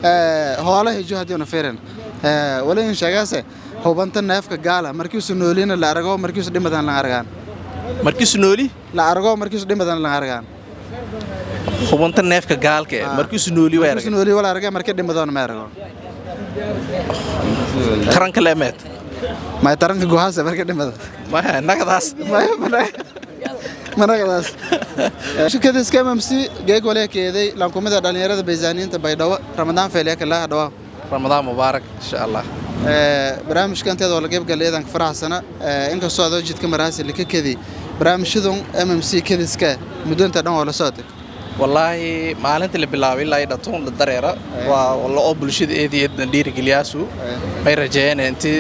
Hoola hijo haddii una fiirin wala in sheegaase hubanta neefka gaala markiisu noolina la arago, markiisu dhimadan la argaan. Markiisu nooli la arago, markiisu dhimadan la argaan. Hubanta neefka gaalka eh markiisu nooli way markiisu arag nooli wala argaa, markii dhimadoona ma arago. Taranka leemeed. May, taranka gohaase markii dhimada. Maya, nagadaas. Managadaas shirkadiska MMC geeg waliya keeday lankumida dhalinyarada baysaaniyiinta Baydhabo. Ramadaan feeliya kalaha dhawaa. Ramadaan mubaarak, insha Allah. Barnaamijka inteeda oo la qaybgalay eedan ka faraxsana, inkastoo adoo jidka maraasi laka kedi barnaamijyadan MMC kediska muddonta dhan oo la socotay. Wallaahi, maalinta la bilaabay ilaa dhatoon la dareera waa la oo bulshada eed iyo eedna dhiirigeliyaasu. May rajeeyeen intii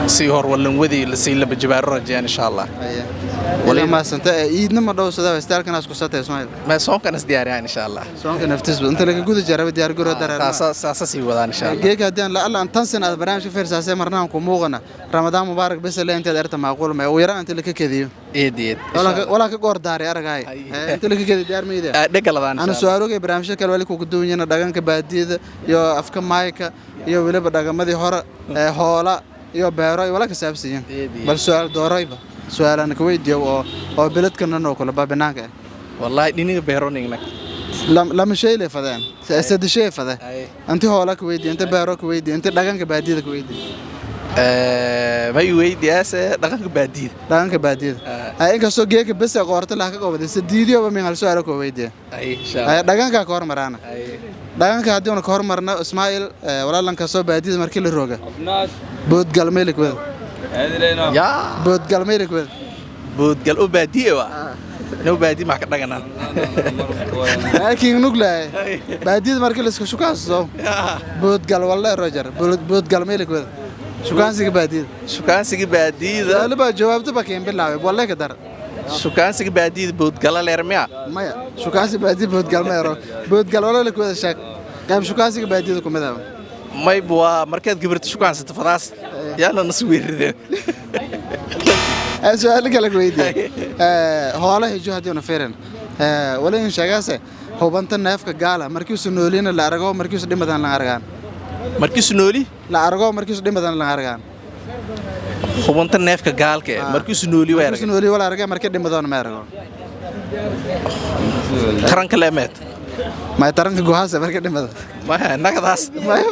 sii hor wallan wadi lasii laba jibaaro rajeeyaan, insha Allah. Wali maasanta iidna ma dhowsada istaalkanaas ku satay, Ismaaciil. Ma soonkan is diyaariyaan, insha Allah. Soonka naftiisba inta laga guda jaraba diyaar garoo dareera. Saasa sii wadaan, insha Allah. Geeg haddii aan la alla an tan sin aad barnaamijka fiirsaasay marnahan ku muuqana "Ramadaan mubaarak" bes le inteed erta macquul ma ugu yaraan inta laka kediyo. Eed iyo eed. Walaa ka goor daaray aragaay inta laka kediyo diyaar mayda. Dhegaladaan. Ana su'aalogay barnaamijyo kale wali kugu duwanyana dhaqanka baadiyada iyo afka maayka iyo weliba dhaqamadii hore ee hoola iyo beero iyo wala ka saabsanyiin. Bal su'aal doorayba su'aalaan ka weydiiyo oo beledkanan oo kale baa banaanka ah. Wallaahi, dhiniga beeronigna. Lama shay le fadeen, saddex shay fade: inti hoola ka weydiiyo, inti beero ka weydiiyo, inti dhaqanka baadiyada ka weydiiyo. May weydiyaase dhaqanka baadiyada. Dhaqanka baadiyada. Ay, inkastoo geeka bes ee qoorta laha ka qobaday sadiidiyoba min hal su'aalo ka weydiiya. Ay, insha Ay, Allah. Dhaqanka ka hormaraana. Dhaqanka haddii una ka hormarna, Ismaaciil, walaalan kasoo baadiyada markii la rooga boodgalmeylik wada. Yaa. Boodgalmeylik wada. Boodgal oo baadiye waa no baadiye maa ka dhaganaan. Laakiin nuglaay baadiyada markii la isku shukaansado boodgal walla roger boodgalmeylik wada shukaansiga baadiyada. Shukaansiga baadiyada. Su'aalo baa jawaabta ba keen bilaabay walle ka dar. Shukaansiga baadiyada boodgala leer miya? Maya, shukaansi baadiya boodgal ma ero. Boodgal walla la wada sheeg qayb shukaansiga baadiyada kumid ah. Mayb waa markaad gabarta shukaansata fadaas yaana nas weeride. Su'aalo kale ku weydiiye. Hoola hijo haddii una fiirin wala in sheegaase hubanta neefka gaala markiisu noolina la arago, markiisu dhimadan la argaan. Markiisu nooli la arago, markiisu dhimadan la argaan. Hubanta neefka gaalka eh markiisu nooli way markiisu arag nooli wala argaa, markii dhimadoona ma arago. Taranka leemeed. May, taranka gohaase markii dhimada. Maya, nagadaas. Maya,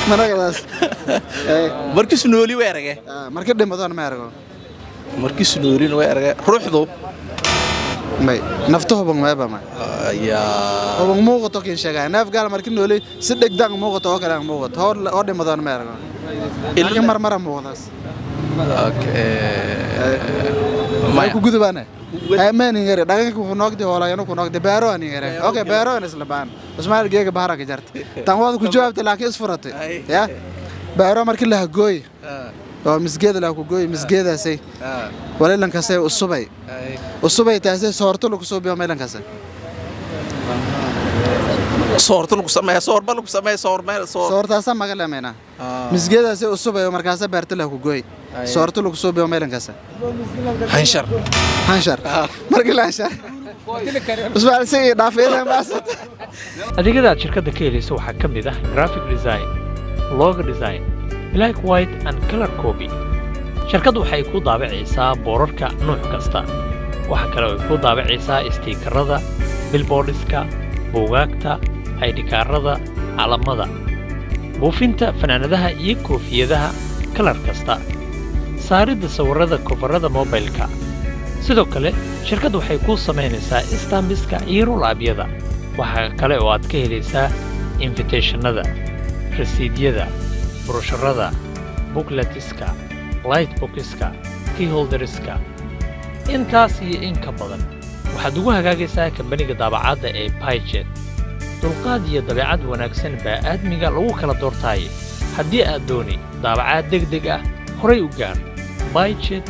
managadaas. Markiisu nooli way arage. Markii dhimadoona ma arago. Markiisu noolina way arage ruuxdu. May, nafta huban meeba may. Ayaa. Huban muuqato kiin sheegaya neef gaal markii nooli si dhegdang muuqato oo kale aan muuqato hor oo dhimadoona ma arago, laakiin mar mara muuqdaas. Okay. May ku gudubaane amaanin yare dhaqanka ku noogdi hoolayano ku noogdi beero ani yare. Okay, beero in isla baan Ismail geega bahara ka jarta tan waad ku jawaabtay laakiin is furatay ya beero markii la gooy oo misgeeda la ku gooy misgeedaasay walilankasay usubay usubay taasay soorto lagu soo biyo meelankasay. Soorto lagu sameeya, soorba lagu sameeya, soor meel soor. Soortaasa maga lemeena misgeedaasay usubay oo markaasa beerta la ku gooy soorto lagu soo biyo meelankasay. Hanshar. Hanshar markii la hanshar Ismail si dhaafeena maasad. Adeegyada aad shirkadda ka helayso waxaa ka mid ah graphic design, logo design, black, white and color copy. Shirkaddu waxay ku daabacaysaa boorarka nooc kasta. Waxa kale oo ay ku daabacaysaa stiikarada, billboardska, buugaagta, ID kaarada, calamada, buufinta funaanadaha iyo koofiyadaha kalar kasta, saaridda sawirada kofarada mobilka. Sidoo kale shirkaddu waxay kuu samaynaysaa stambiska iyo roll-up-yada. Waxaa kale oo aad ka helaysaa invitationada, rasiidyada, brochure-ada, bookletiska, lightboxiska, keyholderska. Intaas iyo in ka badan waxaad ugu hagaagaysaa kambaniga daabacaadda ee Byjet. Dulqaad iyo dabeecad wanaagsan baa aadmiga lagu kala doortaaye, haddii aad dooni daabacaad deg deg ah, horay u gaar Byjet.